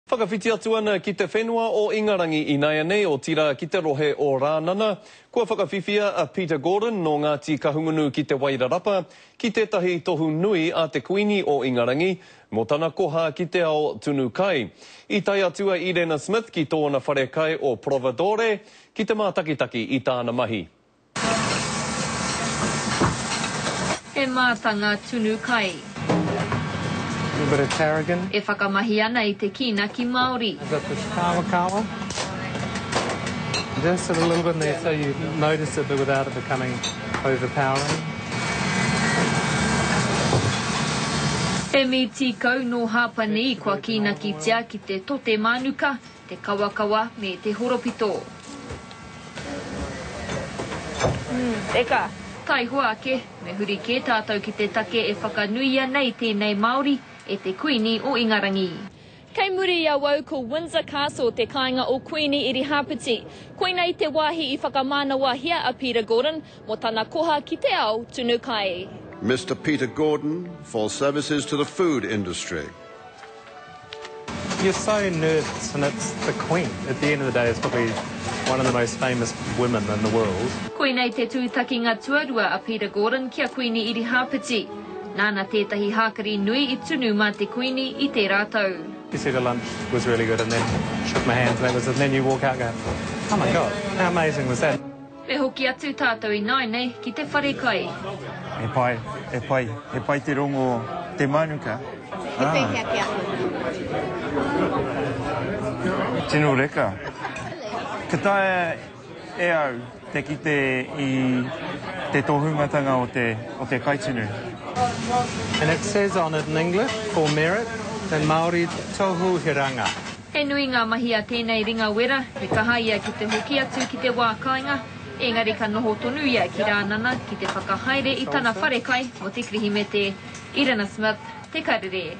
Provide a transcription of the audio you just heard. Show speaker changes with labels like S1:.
S1: Whakawhiti atu ana ki te whenua o Ingarangi inaianei, otirā ki te rohe o Rānana. Kua whakawhiwhia a Peter Gordon nō Ngāti Kahungunu ki Te Wairarapa ki tētahi tohu nui a te Kuini o Ingarangi mō tana koha ki te ao tunu kai. I tae atu a Irena Smith ki tōna whare kai o Providore ki te mātakitaki i tāna mahi.
S2: He mātanga tunu kai.
S3: A bit of tarragon.
S2: E whakamahi ana i te kīnaki Māori.
S3: I've got this kawakawa. Just a little bit in there so you notice it but without it becoming overpowering.
S2: He mīti kau nō Hāpani kua kīnakitia ki te tote mānuka, te kawakawa me te horopito. Reka. Taihoa ake, me huri kē tātou ki te take e whakanuia nei tēnei Māori e te Kuini o Ingarangi. Kei muri i awau ko Windsor Castle te kāinga o Kuini Irihāpeti. Koinei te wāhi i whakamānawahia a Peter Gordon mō tana koha ki te ao tunu kai.
S4: Mister Peter Gordon for services to the food industry.
S3: You're so nervous and it's the Queen. At the end of the day it's probably one of the most famous women in the world.
S2: Koinei te tūtakinga tuarua a Peter Gordon ki a Kuini Irihāpeti. Nāna tētahi hākari nui i tunu mā te Kuini i tērā tau.
S3: He said the lunch was really good and then shook my hands and that was it. And then you walk out going, oh my God, how amazing was that?
S2: Me hoki atu tātou ināianei ki te wharekai.
S5: He pai, he pai, he pai te rongo te manuka.
S6: He pēhea ki a koe?
S5: Tino reka. Ka taea e au te kite i te tohungatanga o te, o te kaitunu.
S3: And it says on it in English, for merit, in Māori, tohu hiranga.
S2: He nui ngā mahi a tēnei ringa wera, he kaha ia ki te hoki atu ki te wā kāinga, engari ka noho tonu ia ki Rānana ki te whakahaere i tana wharekai mō te Kirihimete. Irina Smith, Te Karere.